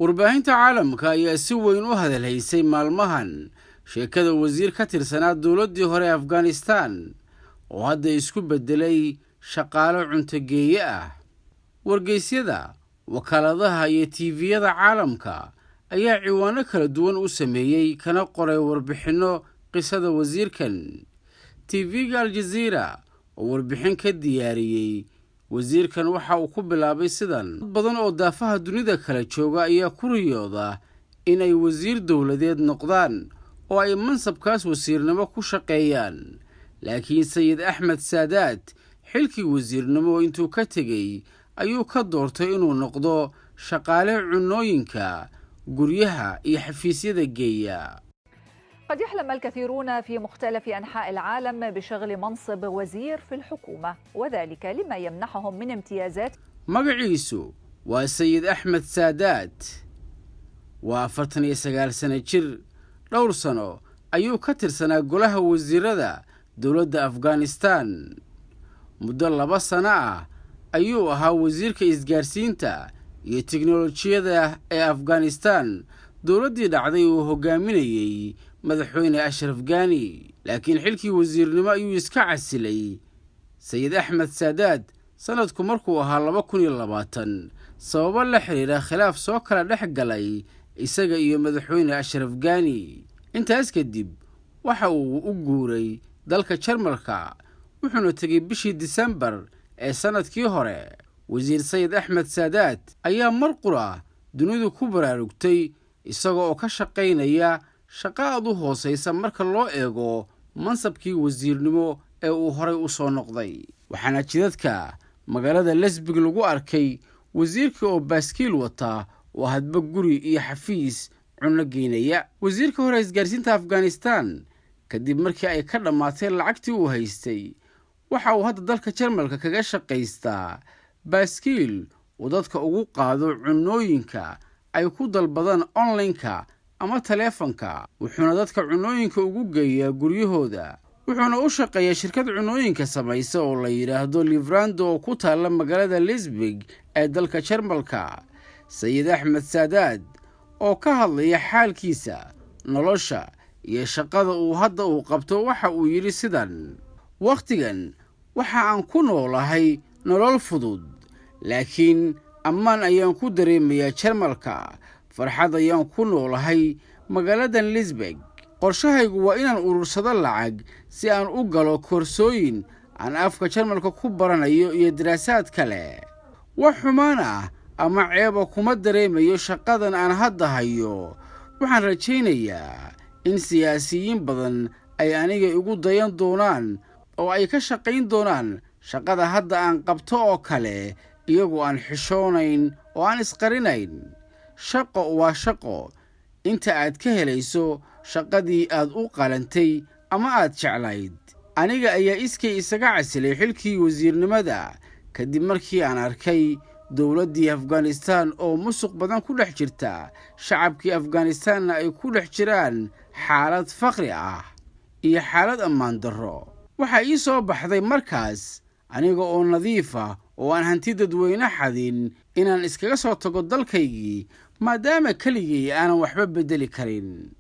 Warbaahinta caalamka ayaa si weyn u hadalhaysay maalmahan sheekada wasiir ka tirsanaa dowladdii hore ee Afghanistan oo hadda isku beddelay shaqaale cuntogeeye ah. Wargeysyada, wakaaladaha iyo TV-yada caalamka ayaa ciwaano kala duwan u sameeyey kana qoray warbixinno qisada wasiirkan. TV-ga Aljaziira oo warbixin ka diyaariyey wasiirkan waxa uu ku bilaabay sidan: "Dad badan oo daafaha dunida kala jooga ayaa ku riyooda inay wasiir dowladeed noqdaan oo ay mansabkaas wasiirnimo ku shaqeeyaan, laakiin Sayid Axmed Saadaad xilkii wasiirnimo intuu ka tegey ayuu ka doortay inuu noqdo shaqaale cunooyinka guryaha iyo xafiisyada geeya." قد يحلم الكثيرون في مختلف أنحاء العالم بشغل منصب وزير في الحكومة، وذلك لما يمنحهم من امتيازات. Magaciisu waa Sayid Axmed Saadaad, waa 49 sano jir. Dhowr sano ayuu ka tirsanaa golaha wasiirada dowladda Afghanistan. Muddo 2 sano ah ayuu ahaa wasiirka isgaarsiinta iyo tiknolojiyada ee Afghanistan dowladdii dhacday uu hogaaminayey madaxweyne Ashraf Gani, laakiin xilkii wasiirnimo ayuu iska casilay Sayid Axmed Saadaad sanadku markuu ahaa 2020, sababo la xiriira khilaaf soo kala dhex galay isaga iyo madaxweyne Ashraf Gani. Intaas kadib waxa uu u guuray dalka Jarmalka, wuxuuna tegey bishii Disembar ee sannadkii hore. Wasiir Sayid Axmed Saadaad ayaa mar qura dunidu ku baraarugtay isaga oo ka shaqaynaya shaqo aad u hoosaysa marka loo eego mansabkii wasiirnimo ee uu horay u soo noqday. Waxaana jidadka magaalada Lesbig lagu arkay wasiirka oo baaskiil wata oo hadba guri iyo xafiis cunno geynaya. Wasiirka hore isgaarsiinta Afghanistan, kadib markii ay ka dhammaatay lacagtii uu haystay, waxa uu hadda dalka Jarmalka kaga shaqaystaa baaskiil uu dadka ugu qaado cunooyinka ay ku dalbadaan online-ka ama taleefanka, wuxuuna dadka cunooyinka ugu geeyaa guryahooda. Wuxuuna u shaqeeyaa shirkad cunooyinka samaysa oo la yidhaahdo Lieferando oo ku taalla magaalada Lesbig ee dalka Jarmalka. Sayid Axmed Saadaad oo ka hadlaya xaalkiisa nolosha iyo shaqada uu hadda uu qabto waxa uu yidhi sidan: "Wakhtigan waxa aan ku noolahay nolol fudud, laakiin ammaan ayaan ku dareemayaa Jarmalka. Farxad ayaan ku noolahay magaaladan Lisbeg. Qorshahaygu waa inaan urursado lacag si aan u galo koorsooyin aan afka Jarmalka ku baranayo iyo daraasaad kale. Wax xumaan ah ama ceeba kuma dareemayo shaqadan aan hadda hayo. Waxaan rajaynayaa in siyaasiyiin badan ay aniga igu dayan doonaan oo ay ka shaqayn doonaan shaqada hadda aan qabto oo kale, iyagoo aan xishoonayn oo aan isqarinayn. Shaqo waa shaqo inta aad ka helayso shaqadii aad u qalantay ama aad jeclayd. Aniga ayaa iskay isaga casilay xilkii wasiirnimada kadib markii aan arkay dowladdii Afghanistan oo musuq badan ku dhex jirta, shacabkii Afghanistanna ay ku dhex jiraan xaalad faqri ah iyo xaalad ammaan darro. Waxaa ii soo baxday markaas, aniga oo nadiif ah oo aan hanti dadweyne xadin, inaan iskaga soo tago dalkaygii, maadaama keligay aanan waxba beddeli karin.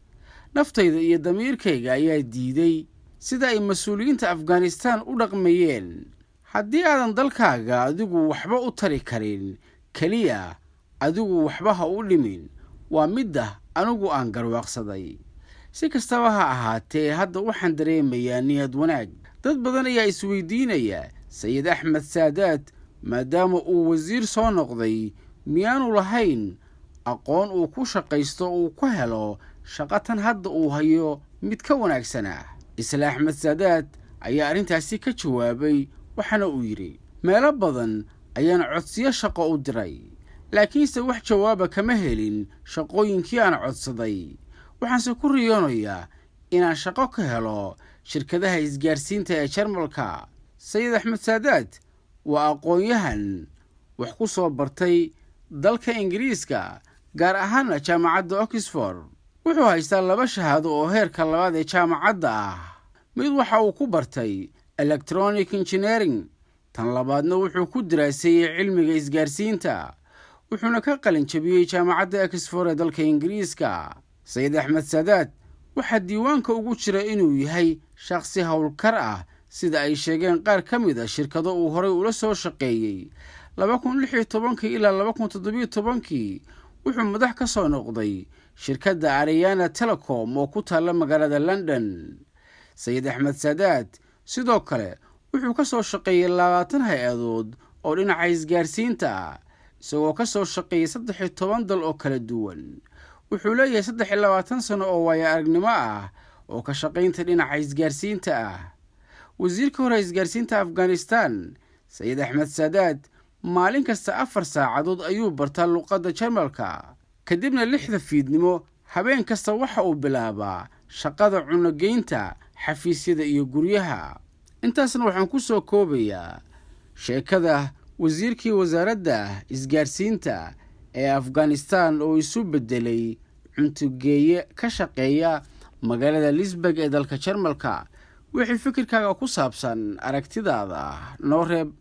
Naftayda iyo damiirkayga ayaa diiday sida ay mas-uuliyiinta Afghanistan u dhaqmayeen. Haddii aadan dalkaaga adigu waxba u tari karin, keliya adigu waxba ha u dhimin. Waa midda anigu aan garwaaqsaday. Si kastaba ha ahaatee, hadda waxaan dareemayaa niyad wanaag." Dad badan ayaa isweydiinaya, Sayid Axmed Saadaad maadaama uu wasiir soo noqday, miyaanu lahayn aqoon uu ku shaqaysto, uu ku helo shaqo tan hadda uu hayo mid ka wanaagsanaa? Isla Axmed Saadaad ayaa arrintaasi ka jawaabay, waxaana uu yidhi: "Meelo badan ayaan codsiyo shaqo u diray, laakiinse wax jawaaba kama helin shaqooyinkii aan codsaday. Waxaanse ku riyoonayaa inaan shaqo ka helo shirkadaha isgaarsiinta ee Jarmalka." Sayid Axmed Saadaad waa aqoon-yahan wax ku soo bartay dalka Ingiriiska, gaar ahaana jaamacadda Oxford. Wuxuu haystaa laba shahaado oo heerka labaad ee jaamacadda ah. Mid waxa uu ku bartay electronic engineering, tan labaadna wuxuu ku daraaseeyey cilmiga isgaarsiinta. Wuxuuna ka qalin jabiyey Jaamacadda Oxford ee dalka Ingiriiska. Sayid Axmed Saadaad waxaa diiwaanka ugu jira inuu yahay shakhsi howlkar ah, sida ay sheegeen qaar ka mid a shirkado uu horay ula soo shaqeeyey. 2016-kii ilaa 2017-kii wuxuu madax ka soo noqday shirkadda Ariana Telecom oo ku taalla magaalada London. Sayid Axmed Saadaad sidoo kale wuxuu ka soo shaqeeyey 20 hay-adood oo dhinaca isgaarsiinta ah, isagoo ka soo shaqeeyey 13 dal oo kala duwan. Wuxuu leeyahay 23 sano oo waayo aragnimo ah oo ka shaqaynta dhinaca isgaarsiinta ah. Wasiirka hore isgaarsiinta Afghanistan, Sayid Axmed Saadaad, maalin kasta 4 saacadood ayuu bartaa luqadda Jarmalka. Kadibna 6-da fiidnimo habeen kasta waxa uu bilaabaa shaqada cunogeynta xafiisyada iyo guryaha. Intaasna waxaan ku soo koobayaa sheekada wasiirkii wasaaradda isgaarsiinta ee Afghanistan oo isu beddelay cuntogeeye ka shaqeeya magaalada Lisburg ee dalka Jarmalka. Wixii fikirkaaga ku saabsan aragtidaada noo reeb.